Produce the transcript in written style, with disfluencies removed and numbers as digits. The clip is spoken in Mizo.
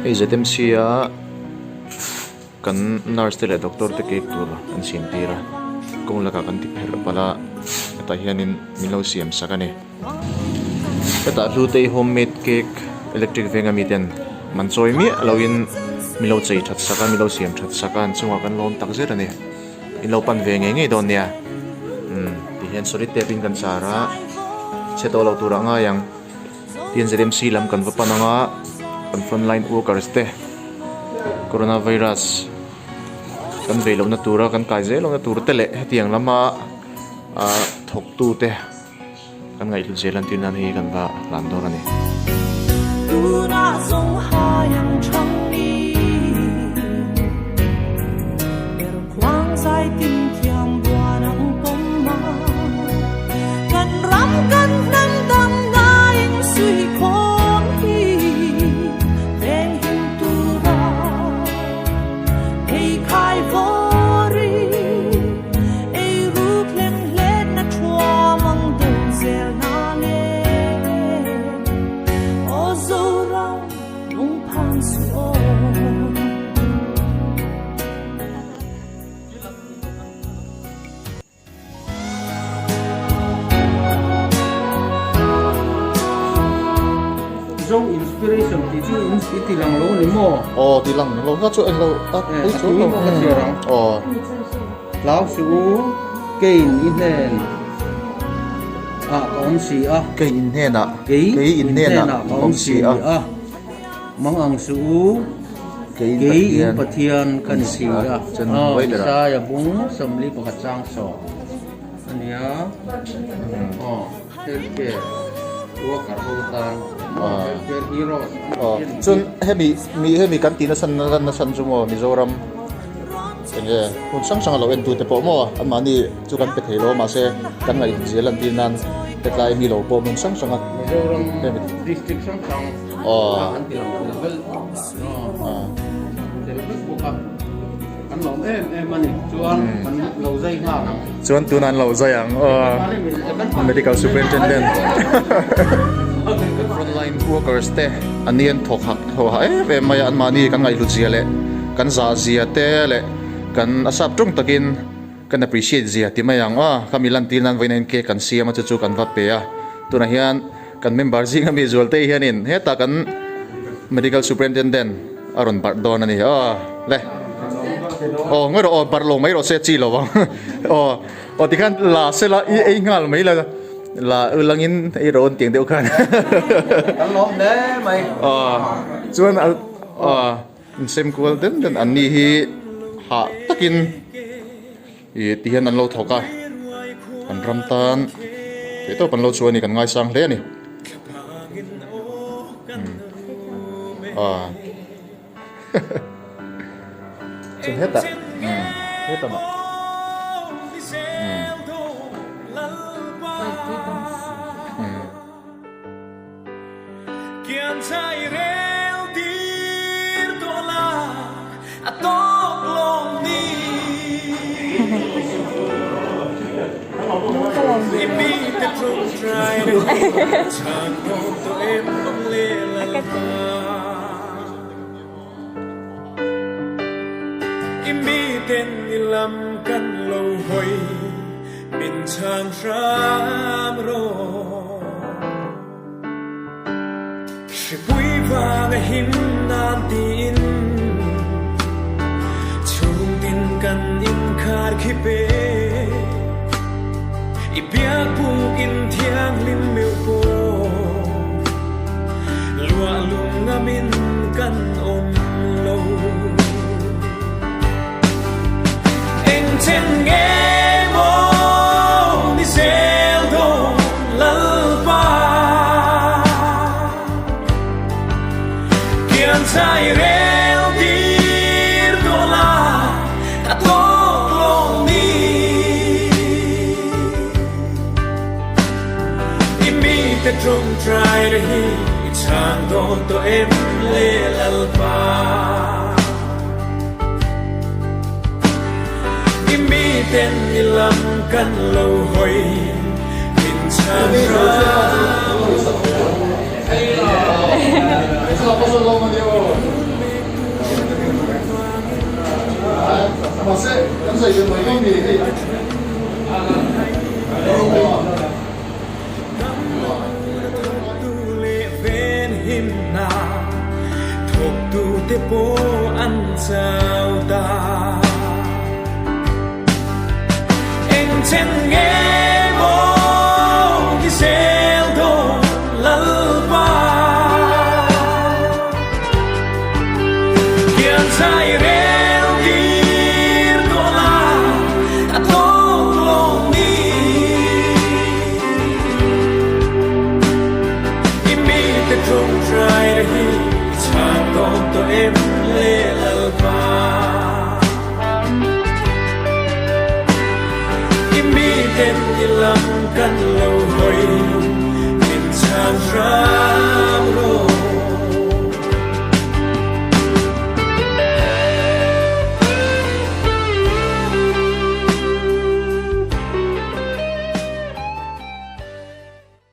Hei ZMC a kan nurse te leh doctor te cake tur an siam tir a kawng lakah kan ti pherh palh a hetah hianin min lo siam sak a ni. Hetah Hlutei homemade cake electric veng ami ten man chawi miah loin min lo chei that sak a min lo siam that sak a an chungah kan lawm tak zet a ni in lo pan ve ngei ngei dawn nia umm ti hian solid tape in kan char a chhe tawh lo turah ngai ang tin ZMC lam kan va pan anga kan front line workers te corona virus kan vei lohna tura kan kai zel lohna tur te leh hetiang lama ah thawktu te. Kan ngaihhlut zel an tih nan hei kan va hlan dawn a ni. Zo inspiration tih chu i ti lang lo a ni maw? Aw ti lang lo kha chu englo a pui chu lo. Ka chhiar ang. Aw. Hlau suh u, kein i hnen ah ka awm si a. Kei in hnenah. Kei Kei in in hnenah hnenah ka ka awm awm si si a. a. Mang ang suh u, Kei in kei in Pathian Pathian ka ni si a. Chuan Aw, huai berah. Isaiah bung 41 chang sawm a nia. Aw, healthcare worker ho tan maw healthcare heroes an Aw, tih a ni chuan hi. hemi mi hemi kan tih nasa nasa chu maw Mizoram enge hmun hrang hrang a lo en tute pawh maw anmahni chu kan pe thei lo a mahse kan ngaihhlut zel an tih nan hetlai mi lo pawh hmun hrang hrang a Mizoram hemi district hrang hrang aw an ti lang tel vel aw tel vek bawk a kan lawm em em a ni chuan kan lo zai nghal ang. Chuan tunah an lo zai ang aw medical superintendent frontline workers te an ni an thawk hak thaw hah em em mai a anmahni kan ngaihhlut zia leh kan zah zia te leh kan a sap tawng takin kan appreciate zia ti mai ang aw khami lantir nan vawiin cake kan siam a chu chu kan va pe a tunah hian kan member zinga mi zual te hianin hetah kan medical superintendent a rawn barh dawn a ni aw le aw ngawi rawh aw barh lo mai rawh se chi lo vang aw aw tikhan la sela i ei nghal mai la la ulangin ei rawh an tiang deuh khan kan lawm hle mai aw chuan aw insem kual den den an ni hi hah takin Ih ti hian an lo thawk a, an ram tan theih tawp an lo chhuah a ni, kan ngaisang hle a ni. Aw chuan hetah hetah mah Hripui vang a him nan tiin chhungtin kan inkhar khi pe. I biakbuk in thianghlim meuh pawh luah lung ngamin kan awm lo. Eng chen nge maw ni zel dawn Lalpa Kian chai rel tir tawh la a tawk lo ni. te tawngtaina hi i chhang dawn tawh em le Lalpa? I miten i lam kan lo hawi min chhang hram. Tu leh ven himna thawktute pawh an chau ta. Eng chen nge maw i zel dawn Lalpa? Kian zai rel tir tawh la a tawk lo ni. I mite tawngtaina hi i chhang dawn tawh em le Lalpa? I miten i lam kan lo hawi min chhang hram.